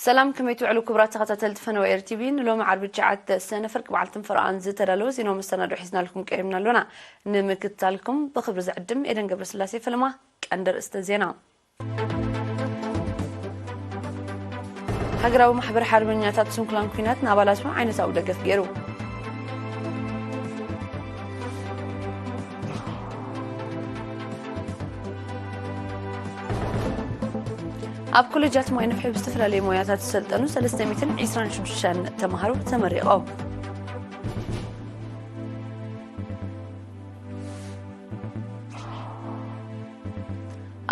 ሰላም፣ ከመይ ትውዕሉ ክቡራት ተኸታተልቲ ፈነወ ኤር ቲቪ? ንሎሚ ዓርቢ ትሽዓተ ሰነ ፍርቂ መዓልትን ፈረቓን ዝተዳለወ ዜናዊ መሰናዶ ሒዝናልኩም ቀሪብና ኣሎና። ንምክትታልኩም ብኽብሪ ዝዕድም ኤደን ገብረስላሴ። ፈለማ ቀንዲ ርእስተ ዜና። ሃገራዊ ማሕበር ሓርበኛታት ስንኩላን ኲናት ንኣባላቱ ዓይነታዊ ደገፍ ገይሩ። ኣብ ኮሌጃት ማይ ነፍሒ ብዝተፈላለየ ሞያታት ዝሰልጠኑ ሰለስተ ሚእትን ዕስራን ሽዱሽተን ተምሃሮ ተመሪቖም።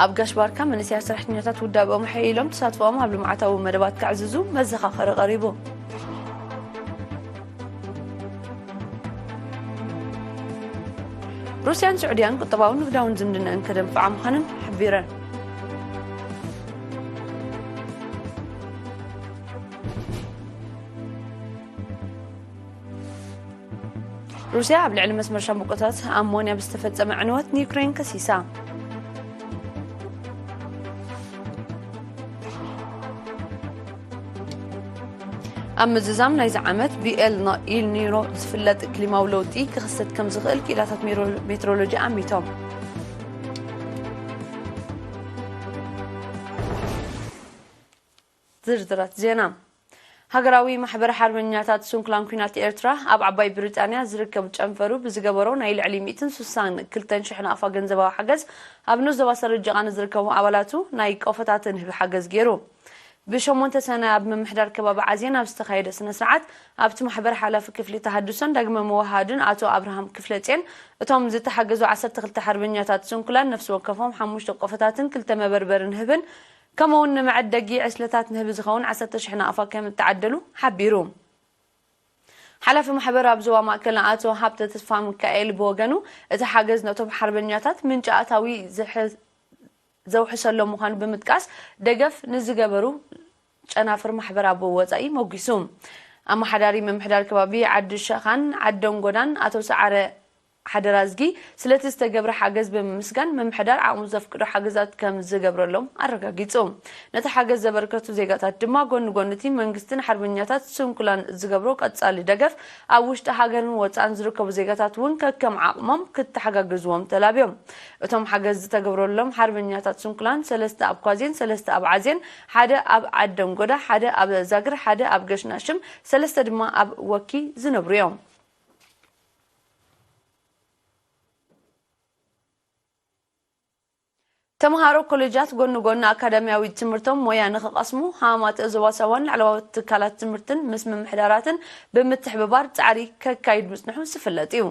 ኣብ ጋሽ ባርካ መንእሰያት ሰራሕተኛታት ውዳበኦም ኣሐይሎም ተሳትፎኦም ኣብ ልምዓታዊ መደባት ከዕዝዙ መዘኻኸሪ ቀሪቡ። ሩስያን ስዑድያን ቁጠባውን ንግዳውን ዝምድናን ከደንፍዓ ምዃነን ሓቢረን። ሩስያ ኣብ ልዕሊ መስመር ሻምብቆታት ኣሞንያ ብዝተፈጸመ ዕንወት ንዩክሬን ከሲሳ። ኣብ ምዝዛም ናይዚ ዓመት ብኤል ኢል ኒኖ ዝፍለጥ ክሊማዊ ለውጢ ክኽሰት ከም ዝኽእል ክኢላታት ሜሮ-፣ ሜትሮሎጂ ኣሚቶም። ዝርዝራት ዜና። ሃገራዊ ማሕበር ሓርበኛታት ስንኩላን ኲናት ኤርትራ ኣብ ዓባይ ብሪጣንያ ዝርከብ ጨንፈሩ ብዝገበሮ ናይ ልዕሊ ሚእትን ስሳን ክልተን ሽሕ ናቕፋ ገንዘባዊ ሓገዝ ኣብ ንኡስ ዞባ ሰረጀቓ ንዝርከቡ ኣባላቱ ናይ ቆፎታትን ህቢ ሓገዝ ገይሩ። ብሸሞንተ ሰነ ኣብ ምምሕዳር ከባቢ ዓዜን ኣብ ዝተኻየደ ስነ ስርዓት ኣብቲ ማሕበር ሓላፊ ክፍሊ ተሃድሶን ዳግመ ምውሃድን ኣቶ ኣብርሃም ክፍለጽዮን እቶም ዝተሓገዙ ዓሰርተ ክልተ ሓርበኛታት ስንኩላን ነፍሲ ወከፎም ሓሙሽተ ቆፎታትን ክልተ መበርበርን ህብን ከምኡውን ንመዐደጊ ዕስለታት ንህቢ ዝኸውን ዓሰርተ ሽሕ ናቕፋ ከም እተዓደሉ ሓቢሩ። ሓላፊ ማሕበር ኣብ ዞባ ማእከል ኣቶ ሃብተ ተስፋ ሚካኤል ብወገኑ፣ እቲ ሓገዝ ነቶም ሓርበኛታት ምንጪ ኣታዊ ዝሐ-፣ ዘውሕሰሎም ምዃኑ ብምጥቃስ፣ ደገፍ ንዝገበሩ ጨናፍር ማሕበር ኣብ ወጻኢ መጒሱ። ኣመሓዳሪ ምምሕዳር ከባቢ ዓዲ ሸኻን ዓደንጎዳን ኣቶ ሰዓረ ሓደራዝጊ ስለቲ ዝተገብረ ሓገዝ ብምምስጋን፣ ምምሕዳር ዓቕሙ ዘፍቅዶ ሓገዛት ከም ዝገብረሎም ኣረጋጊጹ። ነቲ ሓገዝ ዘበርከቱ ዜጋታት ድማ፣ ጎኒ ጎኒ እቲ መንግስትን ሓርበኛታት ስንኩላን ዝገብሮ ቀጻሊ ደገፍ፣ ኣብ ውሽጢ ሃገርን ወጻእን ዝርከቡ ዜጋታት እውን ከከም ዓቕሞም ክተሓጋገዝዎም ተላብዮም። እቶም ሓገዝ ዝተገብረሎም ሓርበኛታት ስንኩላን፣ ሰለስተ ኣብ ኳዜን፣ ሰለስተ ኣብ ዓዜን፣ ሓደ ኣብ ዓደንጎዳ፣ ሓደ ኣብ ዛግር፣ ሓደ ኣብ ገሽናሽም፣ ሰለስተ ድማ ኣብ ወኪ ዝነብሩ እዮም። ተምሃሮ ኮሌጃት ጎኒ ጎኒ ኣካዳሚያዊ ትምህርቶም ሞያ ንኽቐስሙ፣ ሃማማት ዞባ ሳዋን ላዕለዎት ትካላት ትምህርትን ምስ ምምሕዳራትን ብምትሕብባር ጻዕሪ ከካይድ ምጽንሑ ዝፍለጥ እዩ።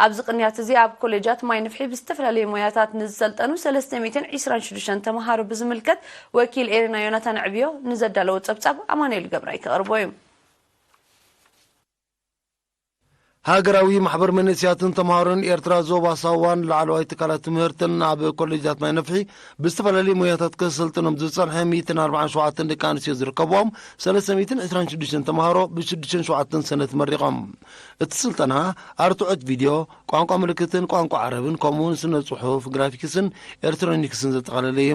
ኣብዚ ቅንያት እዚ፣ ኣብ ኮሌጃት ማይ ንፍሒ ብዝተፈላለየ ሞያታት ንዝሰልጠኑ ሰለስተ ሚእትን ዕስራን ሽዱሽተን ተምሃሮ ብዝምልከት፣ ወኪል ኤሪና ዮናታን ዕብዮ ንዘዳለዎ ጸብጻብ ኣማኑኤል ገብራይ ከቕርቦ እዩ። ሃገራዊ ማሕበር መንእሰያትን ተምሃሮን ኤርትራ ዞባ ሳዋን ላዕለዋይ ትካላት ትምህርትን ኣብ ኮሌጃት ማይ ነፍሒ ብዝተፈላለዩ ሞያታት ከሰልጥኖም ዝጸንሐ ሚእትን ኣርባዓን ሸውዓተን ደቂ ኣንስትዮ ዝርከብዎም ሰለስተ ሚእትን ዕስራን ሽዱሽተን ተምሃሮ ብሽዱሽተን ሸውዓተን ሰነ ተመሪቖም። እቲ ስልጠና ኣርትዖት ቪድዮ፣ ቋንቋ ምልክትን ቋንቋ ዓረብን፣ ከምኡውን ስነ ጽሑፍ፣ ግራፊክስን ኤሌክትሮኒክስን ዘጠቓለለ እዩ።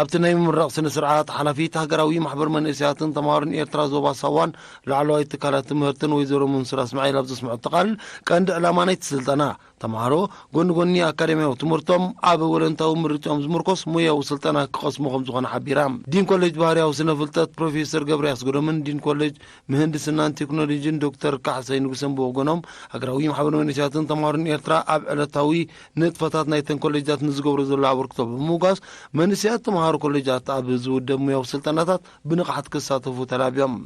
ኣብቲ ናይ ምምራቕ ስነ ስርዓት፣ ሓላፊት ሃገራዊ ማሕበር መንእሰያትን ተምሃሮን ኤርትራ ዞባ ሳዋን ላዕለዋይ ትካላት ትምህርትን ወይዘሮ መንሱራ እስማዒል ኣብ ዘስምዐቶ ቃል፣ ቀንዲ ዕላማ ናይቲ ስልጠና፣ ተምሃሮ ጎኒ ጎኒ ኣካዳሚያዊ ትምህርቶም ኣብ ወለንታዊ ምርጫኦም ዝምርኮስ ሞያዊ ስልጠና ክቐስሙ ከም ዝኾነ ሓቢራ። ዲን ኮሌጅ ባህርያዊ ስነ ፍልጠት ፕሮፌሰር ገብረ ኣስገዶምን ዲን ኮሌጅ ምህንድስናን ቴክኖሎጂን ዶክተር ካሕሳይ ንጉሰን ብወገኖም፣ ሃገራዊ ማሕበር መንእሰያትን ተምሃሮን ኤርትራ ኣብ ዕለታዊ ንጥፈታት ናይተን ኮሌጃት ንዝገብሮ ዘሎ ኣበርክቶ ብምውጋስ፣ መንእሰያት ተምሃሮ ኮሌጃት ኣብ ዝውደብ ሞያዊ ስልጠናታት ብንቕሓት ክሳተፉ ተላብዮም።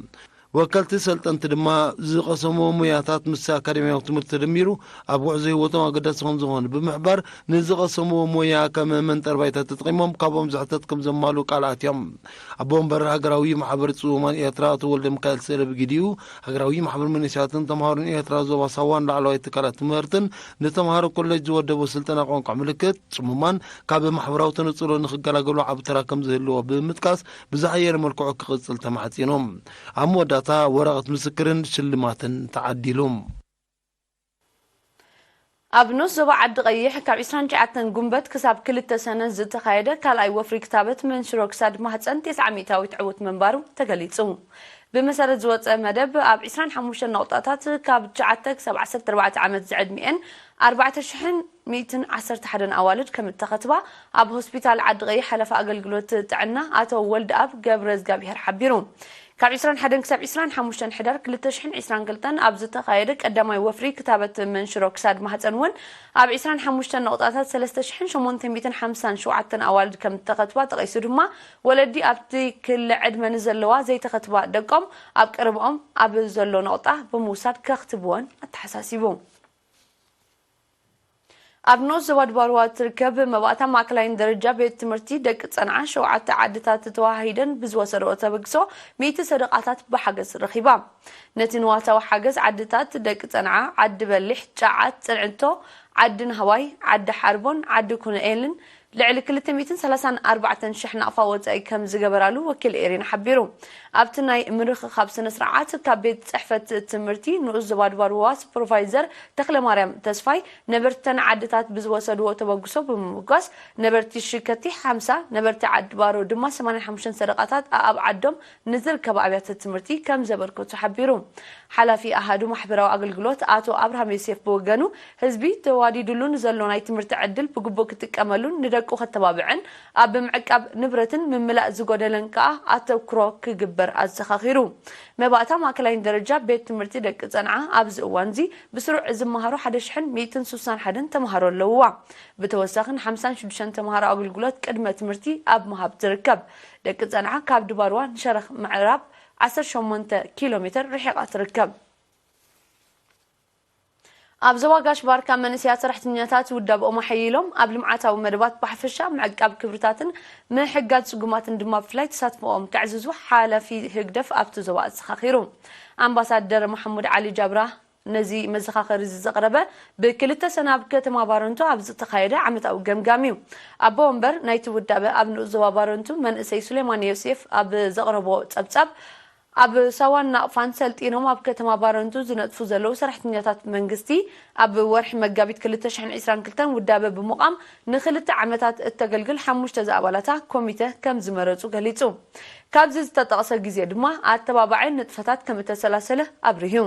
ወከልቲ ሰልጠንቲ ድማ ዝቐሰምዎ ሞያታት ምስ ኣካደሚያዊ ትምህርቲ ተደሚሩ ኣብ ጉዕዞ ህይወቶም ኣገዳሲ ከም ዝኾነ ብምሕባር፣ ንዝቐሰምዎ ሞያ ከም መንጠር ባይታ ተጠቒሞም ካብኦም ዝሕተት ከም ዘማልኡ ቃል ኣትዮም። ኣቦ ወንበር ሃገራዊ ማሕበር ጽሙማን ኤርትራ ኣቶ ወልደ ሚካኤል ስእለ ብግዲኡ፣ ሃገራዊ ማሕበር መንእሰያትን ተምሃሮን ኤርትራ ዞባ ሳዋን ላዕለዋይ ትካላት ትምህርትን ንተምሃሮ ኮሌጅ ዝወደቦ ስልጠና ቋንቋ ምልክት ጽሙማን ካብ ማሕበራዊ ተነጽሎ ንኽገላገሉ ዓቢ ተራ ከም ዝህልዎ ብምጥቃስ፣ ብዝሓየለ መልክዑ ክቕጽል ተማሕጺኑ። ኣብ መወዳእታ ወረቐት ምስክርን ሽልማትን ተዓዲሉ። ኣብ ንኡስ ዞባ ዓዲ ቀይሕ ካብ ዕስራን ትሽዓተን ጉንበት ክሳብ ክልተ ሰነ ዝተኻየደ ካልኣይ ወፍሪ ክታበት መንሽሮ ክሳድ ማህፀን ተስዓ ሚእታዊት ዕውት ምንባሩ ተገሊፁ። ብመሰረት ዝወፀ መደብ ኣብ ዕስራን ሓሙሽተን ነቑጣታት ካብ ትሽዓተ ክሳብ ዓሰርተ ኣርባዕተ ዓመት ዝዕድሚኤን ኣርባዕተ ሽሕን ሚእትን ዓሰርተ ሓደን ኣዋልድ ከም እተኸትባ ኣብ ሆስፒታል ዓዲ ቀይሕ ሓለፊ ኣገልግሎት ጥዕና ኣቶ ወልደኣብ ገብረ እግዚኣብሔር ሓቢሩ። ካብ ዕስራን ሓደን ክሳብ ዕስራን ሓሙሽተን ሕዳር ክልተ ሽሕን ዕስራን ክልተን ኣብ ዝተኻየደ ቀዳማይ ወፍሪ ክታበት መንሽሮ ክሳድ ማህፀን እውን ኣብ ዕስራን ሓሙሽተን ነቑጣታት ሰለስተ ሽሕን ሸሞንተ ሚእትን ሓምሳን ሸውዓተን ኣዋልድ ከም እተኸትባ ጠቒሱ ድማ፣ ወለዲ ኣብቲ ክሊ ዕድመ ንዘለዋ ዘይተኸትባ ደቆም ኣብ ቀረብኦም ኣብ ዘሎ ነቑጣ ብምውሳድ ከኽትብወን ኣተሓሳሲቡ። ኣብ ንኡስ ዞባ ድባርዋ እትርከብ መባእታ ማእከላይን ደረጃ ቤት ትምህርቲ ደቂ ጸንዓ ሸውዓተ ዓድታት ተዋሃሂደን ብዝወሰድኦ ተበግሶ ሚእቲ ሰደቓታት ብሓገዝ ረኺባ። ነቲ ንዋታዊ ሓገዝ ዓድታት ደቂ ጸንዓ፣ ዓዲ በሊሕ፣ ጫዓት፣ ጽንዕቶ፣ ዓዲ ናህዋይ፣ ዓዲ ሓርቦን ዓዲ ኩነኤልን ልዕሊ ክልተ ሚእትን ሰላሳን ኣርባዕተን ሽሕ ናቕፋ ወጻኢ ከም ዝገበራሉ ወኪል ኤሪና ሓቢሩ። ኣብቲ ናይ ምርኽኻብ ስነ ስርዓት ካብ ቤት ጽሕፈት ትምህርቲ ንኡስ ዞባ ድባርዋ ሱፐርቫይዘር ተኽለማርያም ተስፋይ ነበርተን ዓድታት ብዝወሰድዎ ተበግሶ ብምምጓስ ነበርቲ ሽከቲ ሓምሳ፣ ነበርቲ ዓዲ ባሮ ድማ ሰማንያን ሓሙሽተን ሰደቓታት ኣኣብ ዓዶም ንዝርከባ ኣብያተ ትምህርቲ ከም ዘበርከቱ ሓቢሩ። ሓላፊ ኣሃዱ ማሕበራዊ ኣገልግሎት ኣቶ ኣብርሃም ዮሴፍ ብወገኑ፣ ህዝቢ ተዋዲድሉ ንዘሎ ናይ ትምህርቲ ዕድል ብግቡእ ክጥቀመሉን ንደቁ ከተባብዕን ኣብ ምዕቃብ ንብረትን ምምላእ ዝጎደለን ከኣ ኣተኩሮ ክግበር ኣዘኻኺሩ። መባእታ ማእከላይን ደረጃ ቤት ትምህርቲ ደቂ ጸንዓ ኣብዚ እዋንዚ ብስሩዕ ዝመሃሩ ሓደ ሽሕን ሚእትን ስሳን ሓደን ተምሃሮ ኣለውዋ። ብተወሳኺ ንሓምሳን ሽዱሽተን ተምሃሮ ኣገልግሎት ቅድመ ትምህርቲ ኣብ ምሃብ ትርከብ። ደቂ ጸንዓ ካብ ድባርዋ ንሸረኽ ምዕራብ ዓሰርተ ሸሞንተ ኪሎ ሜትር ርሒቓ ትርከብ። ኣብ ዞባ ጋሽ ባርካ መንእሰያት ሰራሕተኛታት ውዳበኦም ኣሐይሎም ኣብ ልምዓታዊ መደባት ብሓፈሻ ምዕቃብ ክብርታትን ምሕጋዝ ጽጉማትን ድማ ብፍላይ ተሳትፎኦም ከዕዝዙ ሓላፊ ህግደፍ ኣብቲ ዞባ ኣዘኻኺሩ። ኣምባሳደር መሓሙድ ዓሊ ጃብራ ነዚ መዘኻኸሪ እዚ ዘቕረበ ብክልተ ሰነ ኣብ ከተማ ባረንቱ ኣብ ዝተኻየደ ዓመታዊ ገምጋም እዩ። ኣቦ ወንበር ናይቲ ውዳበ ኣብ ንኡስ ዞባ ባረንቱ መንእሰይ ሱሌማን ዮሴፍ ኣብ ዘቕረቦ ጸብጻብ፣ ኣብ ሳዋን ናቕፋን ሰልጢኖም ኣብ ከተማ ባረንቱ ዝነጥፉ ዘለዉ ሰራሕተኛታት መንግስቲ ኣብ ወርሒ መጋቢት ክልተ ሽሕን ዕስራን ክልተን ውዳበ ብምቋም ንኽልተ ዓመታት እተገልግል ሓሙሽተ ዝኣባላታ ኮሚተ ከም ዝመረጹ ገሊጹ። ካብዚ ዝተጠቕሰ ግዜ ድማ ኣተባባዒ ንጥፈታት ከም እተሰላሰለ ኣብሪሁ።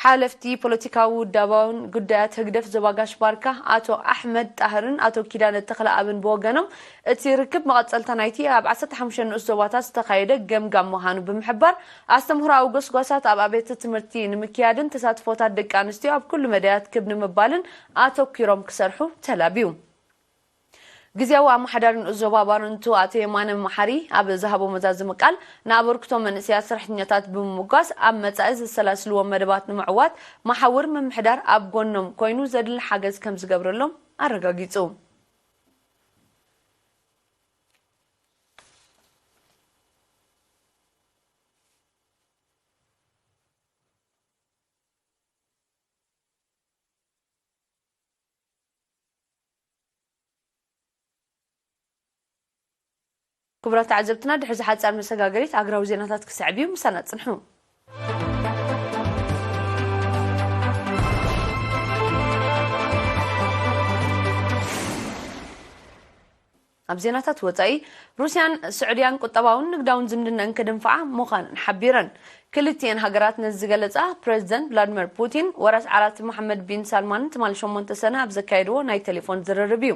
ሓለፍቲ ፖለቲካዊ ውዳባውን ጉዳያት ህግደፍ ዞባ ጋሽ ባርካ ኣቶ ኣሕመድ ጣህርን ኣቶ ኪዳነ ተኽለኣብን ብወገኖም፣ እቲ ርክብ መቐጸልታ ናይቲ ኣብ ዓሰርተ ሓሙሽተ ንኡስ ዞባታት ዝተኻየደ ገምጋም ምዃኑ ብምሕባር፣ ኣስተምህሮኣዊ ጎስጓሳት ኣብ ኣብያተ ትምህርቲ ንምክያድን ተሳትፎታት ደቂ ኣንስትዮ ኣብ ኩሉ መዳያት ክብ ንምባልን ኣተኲሮም ክሰርሑ ተላብዩ። ግዝያዊ ኣመሓዳሪ ንኡስ ዞባ ባረንቱ ኣቶ የማነ መሓሪ ኣብ ዝሃቦ መዛዘሚ ቃል፣ ንኣበርክቶ መንእሰያት ሰራሕተኛታት ብምምጓስ ኣብ መጻኢ ዘሰላስልዎ መደባት ንምዕዋት መሓውር ምምሕዳር ኣብ ጎኖም ኮይኑ ዘድሊ ሓገዝ ከም ዝገብረሎም ኣረጋጊጹ። ክቡራት ተዓዘብትና፣ ድሕሪ እዚ ሓጻር መሰጋገሪት ኣገራዊ ዜናታት ክስዕብ እዩ። ምሳና ጽንሑ። ኣብ ዜናታት ወጻኢ፣ ሩስያን ስዑድያን ቁጠባውን ንግዳውን ዝምድነን ክድንፍዓ ምዃነን ሓቢረን። ክልቲኤን ሃገራት ነዚ ዝገለጻ፣ ፕረዚደንት ቭላድሚር ፑቲን ወራስ ዓራት መሓመድ ቢን ሳልማንን ትማሊ ሸሞንተ ሰነ ኣብ ዘካየድዎ ናይ ቴሌፎን ዝርርብ እዩ።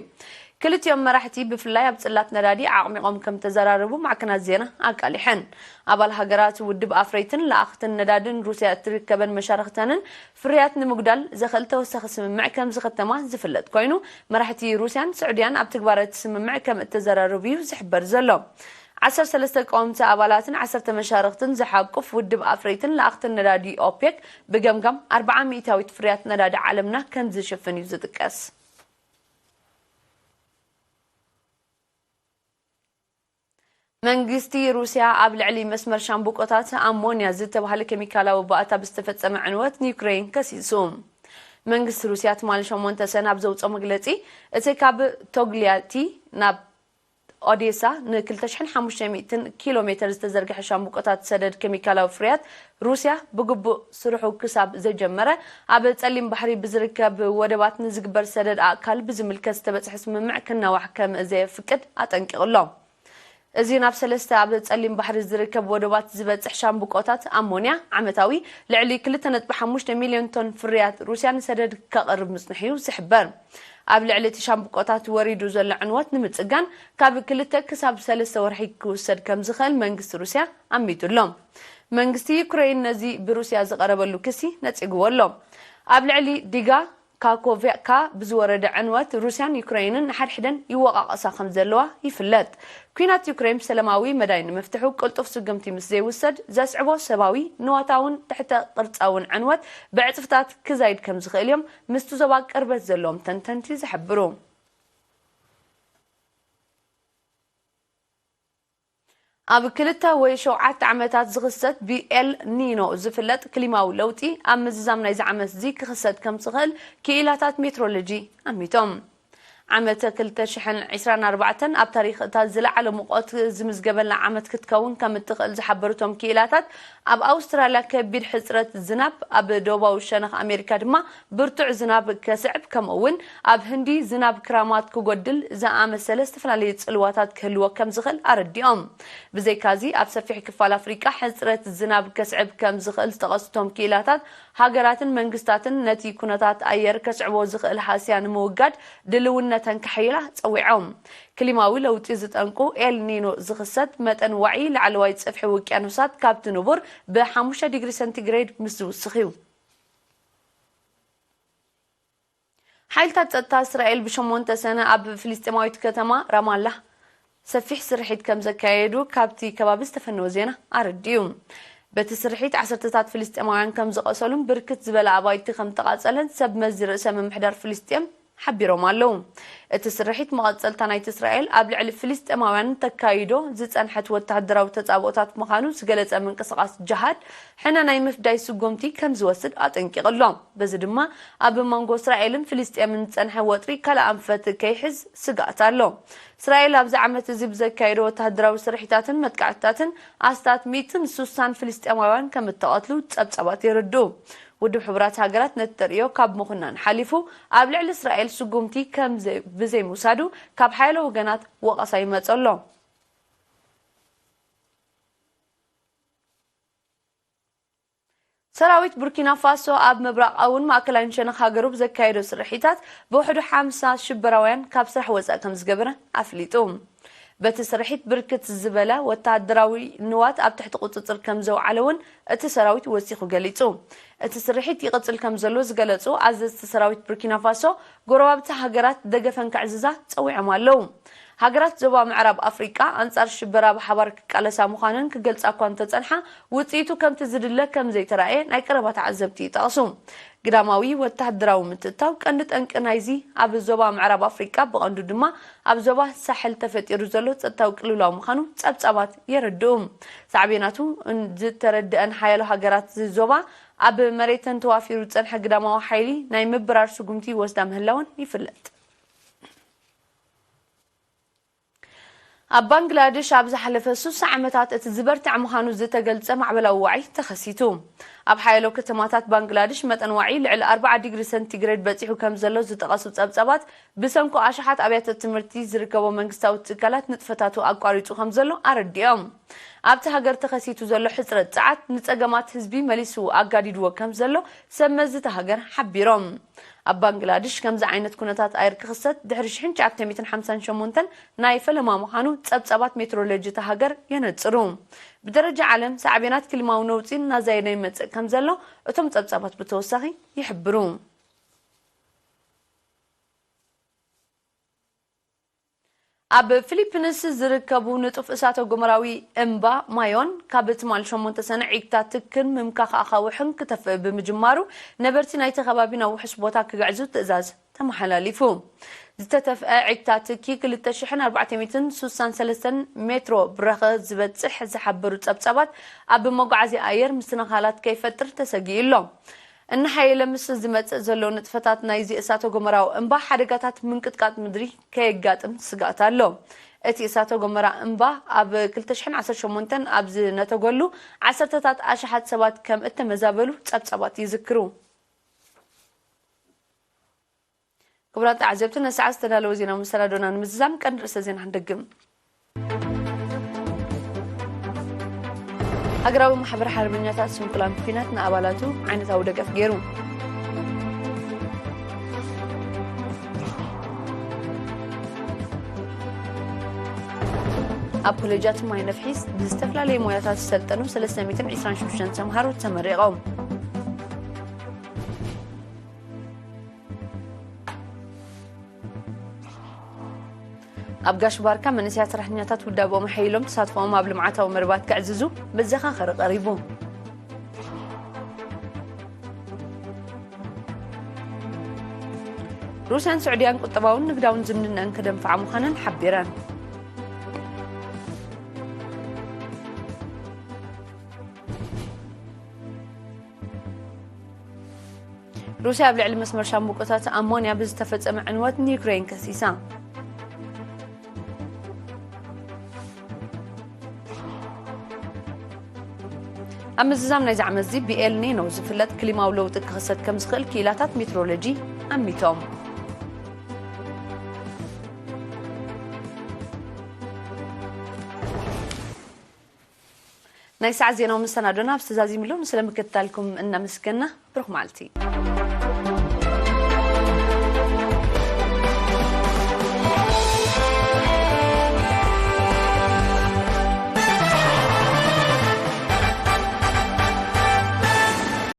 ክልቲኦም መራሕቲ ብፍላይ ኣብ ጽላት ነዳዲ ዓቕሚቖም ከም ተዘራረቡ ማዕከናት ዜና ኣቃሊሐን። ኣባል ሃገራት ውድብ ኣፍረይትን ለኣኽትን ነዳድን ሩስያ እትርከበን መሻርኽተንን ፍርያት ንምጉዳል ዘኽእል ተወሳኺ ስምምዕ ከም ዝኸተማ ዝፍለጥ ኮይኑ፣ መራሕቲ ሩስያን ስዑድያን ኣብ ትግባረ እቲ ስምምዕ ከም እተዘራረቡ እዩ ዝሕበር ዘሎ። ዓሰርተ ሰለስተ ቀወምቲ ኣባላትን ዓሰርተ መሻርኽትን ዝሓቁፍ ውድብ ኣፍረይትን ለኣኽትን ነዳዲ ኦፔክ ብገምጋም ኣርብዓ ሚእታዊት ፍርያት ነዳዲ ዓለምና ከም ዝሽፍን እዩ ዝጥቀስ። መንግስቲ ሩስያ ኣብ ልዕሊ መስመር ሻምብቆታት ኣሞንያ ዝተባህለ ኬሚካላዊ ባእታ ብዝተፈጸመ ዕንወት ንዩክሬን ከሲሱ። መንግስቲ ሩስያ ትማሊ ሸሞንተ ሰነ ኣብ ዘውፅኦ መግለፂ፣ እቲ ካብ ቶግሊያቲ ናብ ኦዴሳ ን ክልተ ሽሕን ሓሙሽተ ሚእትን ኪሎ ሜተር ዝተዘርግሐ ሻምብቆታት ሰደድ ኬሚካላዊ ፍርያት ሩስያ ብግቡእ ስርሑ ክሳብ ዘይጀመረ፣ ኣብ ጸሊም ባሕሪ ብዝርከብ ወደባት ንዝግበር ሰደድ ኣእካል ብዝምልከት ዝተበጽሐ ስምምዕ ክናዋሕ ከም ዘየፍቅድ ኣጠንቂቑ ኣሎ። እዚ ናብ ሰለስተ ኣብ ጸሊም ባሕሪ ዝርከብ ወደባት ዝበጽሕ ሻምብቆታት ኣሞንያ፣ ዓመታዊ ልዕሊ ክልተ ነጥቢ ሓሙሽተ ሚልዮን ቶን ፍርያት ሩስያ ንሰደድ ከቕርብ ምጽንሑ እዩ ዝሕበር። ኣብ ልዕሊ እቲ ሻምብቆታት ወሪዱ ዘሎ ዕንወት ንምጽጋን፣ ካብ ክልተ ክሳብ ሰለስተ ወርሒ ክውሰድ ከም ዝኽእል መንግስቲ ሩስያ ኣሚቱ ኣሎ። መንግስቲ ዩክረይን ነዚ ብሩስያ ዝቐረበሉ ክሲ ነጺግዎ ኣሎ። ኣብ ልዕሊ ዲጋ ካኮቭካ ብዝወረደ ዕንወት፣ ሩስያን ዩክረይንን ንሓድሕደን ይወቓቐሳ ከም ዘለዋ ይፍለጥ። ኲናት ዩክረይን ብሰላማዊ መዳይ ንምፍትሑ ቅልጡፍ ስጉምቲ ምስ ዘይውሰድ፣ ዘስዕቦ ሰባዊ፣ ንዋታውን ትሕተ ቅርጻውን ዕንወት ብዕጽፍታት ክዛይድ ከም ዝኽእል እዮም ምስቲ ዞባ ቅርበት ዘለዎም ተንተንቲ ዝሕብሩ። ኣብ ክልተ ወይ ሸውዓተ ዓመታት ዝኽሰት ብኤል ኒኖ ዝፍለጥ ክሊማዊ ለውጢ፣ ኣብ ምዝዛም ናይዚ ዓመት እዚ ክኽሰት ከም ዝኽእል ክኢላታት ሜትሮሎጂ ኣሚቶም። ዓመተ ክልተ ሽሕን ዕስራን ኣርባዕተን ኣብ ታሪኽ እታ ዝለዓለ ሙቐት ዝምዝገበላ ዓመት ክትከውን ከም እትኽእል ዝሓበሩ እቶም ክኢላታት፣ ኣብ ኣውስትራልያ ከቢድ ሕጽረት ዝናብ፣ ኣብ ደቡባዊ ሸነኽ ኣሜሪካ ድማ ብርቱዕ ዝናብ ከስዕብ፣ ከምኡ እውን ኣብ ህንዲ ዝናብ ክራማት ክጎድል ዝኣመሰለ ዝተፈላለዩ ጽልዋታት ክህልዎ ከም ዝኽእል ኣረዲኦም። ብዘይካዚ፣ ኣብ ሰፊሕ ክፋል ኣፍሪቃ ሕጽረት ዝናብ ከስዕብ ከም ዝኽእል ዝጠቐሱ እቶም ክኢላታት፣ ሃገራትን መንግስታትን ነቲ ኩነታት ኣየር ከስዕቦ ዝኽእል ሃስያ ንምውጋድ ድልውነተን ከሐይላ ጸዊዖም። ክሊማዊ ለውጢ ዝጠንቁ ኤል ኒኖ ዝኽሰት መጠን ዋዒ ላዕለዋይ ጽፍሒ ውቅያኖሳት ካብቲ ንቡር ብ ሓሙሽተ ዲግሪ ሰንቲግሬድ ምስ ዝውስኽ እዩ። ሓይልታት ጸጥታ እስራኤል ብሸሞንተ ሰነ ኣብ ፍልስጤማዊት ከተማ ራማላ ሰፊሕ ስርሒት ከም ዘካየዱ ካብቲ ከባቢ ዝተፈነወ ዜና ኣረዲኡ። በቲ ስርሒት ዓሰርተታት ፍልስጤማውያን ከም ዝቐሰሉን ብርክት ዝበለ ኣባይቲ ከም ተቓጸለን ሰብ መዚ ርእሰ ምምሕዳር ፍልስጤም ሓቢሮም ኣለዉ። እቲ ስርሒት መቐጸልታ ናይቲ እስራኤል ኣብ ልዕሊ ፍልስጤማውያን ተካይዶ ዝጸንሐት ወተሃደራዊ ተጻብኦታት ምዃኑ ዝገለጸ ምንቅስቓስ ጅሃድ ሕነ ናይ ምፍዳይ ስጉምቲ ከም ዝወስድ ኣጠንቂቑ ኣሎ። በዚ ድማ ኣብ መንጎ እስራኤልን ፍልስጤምን ዝጸንሐ ወጥሪ ካልእ ኣንፈት ከይሕዝ ስግኣት ኣሎ። እስራኤል ኣብዚ ዓመት እዚ ብዘካየዶ ወተሃደራዊ ስርሒታትን መጥቃዕትታትን ኣስታት ሚእትን ሱሳን ፍልስጤማውያን ከም እተቐትሉ ጸብጻባት የረድኡ። ውድብ ሕቡራት ሃገራት ነቲ ተርእዮ ካብ ምኹናን ሓሊፉ፣ ኣብ ልዕሊ እስራኤል ስጉምቲ ከም ዘይ-፣ ብዘይምውሳዱ ካብ ሓያሎ ወገናት ወቐሳ ይመጽ ኣሎ። ሰራዊት ቡርኪና ፋሶ ኣብ ምብራቓውን ማእከላይን ሸነኽ ሃገሩ ብዘካየዶ ስርሒታት፣ ብውሕዱ ሓምሳ ሽበራውያን ካብ ስራሕ ወጻኢ ከም ዝገበረ ኣፍሊጡ። በቲ ስርሒት ብርክት ዝበለ ወተሃደራዊ ንዋት ኣብ ትሕቲ ቁጽጽር ከም ዘውዓለ እውን እቲ ሰራዊት ወሲኹ ገሊጹ። እቲ ስርሒት ይቕጽል ከም ዘሎ ዝገለጹ ኣዘዝቲ ሰራዊት ቡርኪና ፋሶ፣ ጎረባብቲ ሃገራት ደገፈን ከዕዝዛ ጸዊዖም ኣለዉ። ሃገራት ዞባ ምዕራብ ኣፍሪቃ ኣንጻር ሽበራ ብሓባር ክቃለሳ ምዃነን ክገልጻ እኳ እንተጸንሓ፣ ውጽኢቱ ከምቲ ዝድለ ከም ዘይተራእየ ናይ ቀረባ ተዓዘብቲ ይጠቕሱ። ግዳማዊ ወተሃደራዊ ምትእትታው ቀንዲ ጠንቂ ናይዚ ኣብ ዞባ ምዕራብ ኣፍሪቃ፣ ብቐንዱ ድማ ኣብ ዞባ ሳሕል ተፈጢሩ ዘሎ ጸጥታዊ ቅልውላው ምዃኑ ጸብጻባት የረድኡ። ሳዕቤናቱ ን-፣ ዝተረድአን ሓያሎ ሃገራት እዚ ዞባ፣ ኣብ መሬተን ተዋፊሩ ዝጸንሐ ግዳማዊ ሓይሊ ናይ ምብራር ስጉምቲ ይወስዳ ምህላወን ይፍለጥ። ኣብ ባንግላደሽ ኣብ ዝሓለፈ ሱሳ ዓመታት እቲ ዝበርትዐ ምዃኑ ዝተገልጸ ማዕበላዊ ዋዒ ተኸሲቱ። ኣብ ሓያሎ ከተማታት ባንግላደሽ መጠን ዋዒ ልዕሊ ኣርብዓ ዲግሪ ሰንቲግሬድ በጺሑ ከም ዘሎ ዝጠቐሱ ጸብጻባት፣ ብሰንኮ ኣሽሓት ኣብያተ ትምህርቲ ዝርከቦ መንግስታዊ ትካላት ንጥፈታቱ ኣቋሪጹ ከም ዘሎ ኣረዲኦም። ኣብቲ ሃገር ተኸሲቱ ዘሎ ሕጽረት ጸዓት ንጸገማት ህዝቢ መሊሱ ኣጋዲድዎ ከም ዘሎ ሰብ መዚ እታ ሃገር ሓቢሮም። ኣብ ባንግላድሽ ከምዚ ዓይነት ኩነታት ኣየር ክኽሰት ድሕሪ ሽሕን ትሽዓተ ሚእትን ሓምሳን ሸሞንተን ናይ ፈለማ ምዃኑ ጸብጻባት ሜትሮሎጂ እታ ሃገር የነጽሩ። ብደረጃ ዓለም፣ ሳዕቤናት ክሊማዊ ነውጺ እናዛየደ ይመጽእ ከም ዘሎ እቶም ጸብጻባት ብተወሳኺ ይሕብሩ። ኣብ ፊሊፒንስ ዝርከቡ ንጡፍ እሳተ ጎመራዊ እምባ ማዮን፣ ካብ ትማል ሸሞንተ ሰነ ዒግታ ትክን ምምካኽ ኣኻውሕን ክተፍእ ብምጅማሩ፣ ነበርቲ ናይቲ ከባቢ ናብ ውሑስ ቦታ ክግዕዙ ትእዛዝ ተመሓላሊፉ። ዝተተፍአ ዒግታ ትኪ ክልተ ሽሕን ኣርባዕተ ሚእትን ሱሳን ሰለስተን ሜትሮ ብረኸ ዝበጽሕ ዝሓበሩ ጸብጻባት፣ ኣብ መጓዓዝያ ኣየር ምስትንኻላት ከይፈጥር ተሰጊኡ ኣሎ። እናሓየለ ምስ ዝመጽእ ዘሎ ንጥፈታት ናይዚ እሳተ ጎመራዊ እምባ፣ ሓደጋታት ምንቅጥቃጥ ምድሪ ከየጋጥም ስግኣት ኣሎ። እቲ እሳተ ጎመራ እምባ ኣብ ክልተ ሽሕን ዓሰርተ ሸሞንተን ኣብ ዝነተገሉ ዓሰርተታት ኣሽሓት ሰባት ከም እተመዛበሉ ጸብጻባት ይዝክሩ። ክቡራት ተዓዘብቲ፣ ነሰዓት ዝተዳለወ ዜናዊ መሰናዶና ንምዝዛም ቀንዲ ርእሰ ዜና ክንደግም። ሃገራዊ ማሕበር ሓርበኛታት ስንኩላን ኲናት ንኣባላቱ ዓይነታዊ ደገፍ ገይሩ። ኣብ ኮሌጃት ማይ ነፍሒስ ብዝተፈላለየ ሞያታት ዝሰልጠኑ ሰለስተ ሚእትን ዕስራን ሽዱሽተን ተምሃሮ ተመሪቖም። ኣብ ጋሽ ባርካ መንእሰያት ሰራሕተኛታት ውዳበኦም ሓይሎም ተሳትፎኦም ኣብ ልምዓታዊ መርባት ከዕዝዙ መዘኻኸሪ ቀሪቡ። ሩስያን ስዑድያን ቁጠባውን ንግዳውን ዝምድነአን ከደንፍዓ ምዃነን ሓቢረን። ሩስያ ኣብ ልዕሊ መስመር ሻምብቆታት ኣሞንያ ብዝተፈጸመ ዕንወት ንዩክሬን ከሲሳ። ኣብ ምዝዛም ናይዚ ዓመት እዚ ብኤል ኒኖ ዝፍለጥ ክሊማዊ ለውጢ ክኽሰት ከም ዝኽእል ክኢላታት ሜትሮሎጂ ኣሚቶም። ናይ ሰዓት ዜናዊ መሰናዶና ኣብዚ ተዛዚሙ ኣሎ። ንስለ ምክትታልኩም እናመስገና፣ ብሩኽ መዓልቲ።